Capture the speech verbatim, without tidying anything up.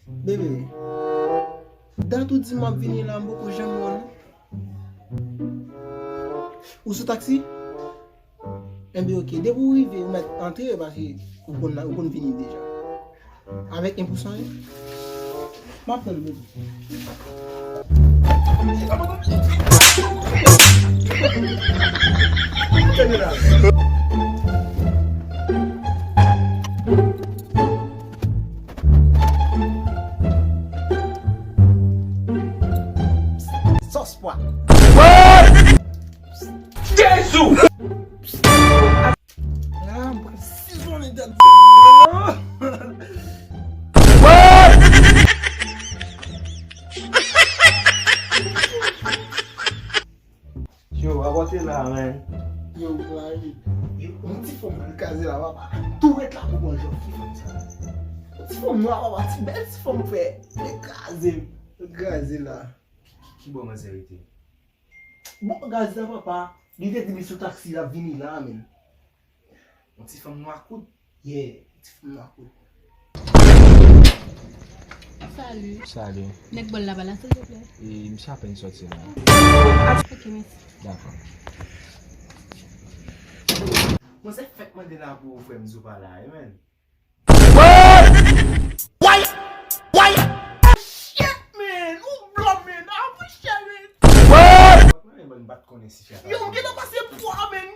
Bebe, dat ou di m w ap vini la, m poko janm wè w non. Ou sou taksi? Enben, oke. Depi w rive, ou mèt antre, paske ou konn, ou konn vini deja. Avèk en pou san yo. M ap tann ou. Sòs pwa. Jezi! Ah, m pral sizonnen tèt. Yo, apa w te la, man? Yo, mari. Yo, yon ti fanm nan kraze la, papa. Tou ret la pou mwen, jòf, ki fanm sa. Yon ti fanm nwa, papa, ti bèl ti fanm, frè. Li kraze m. Li kraze la. Ki, ki, ki bò manzè rete? Bon, gaz la, papa, li te di m sou taksi, l ap vini la, menm. Yon ti fanm nwa kout? Yeah, yon ti fanm nwa kout. Salut. Salut. Nèg bòl la pa la, silvouplè? E, misye apèn sòti la. Ok, mèsi. Dakò. Mwen se fèk mande la pou ou, frè m, di w pa la, amen. What? Why? Why? Oh, shit, man! Ou blan, man! Ah, pou chè, man! What? Mwen menm, mwen bat konnen si chè. Yo, m gentan pase pwa, man!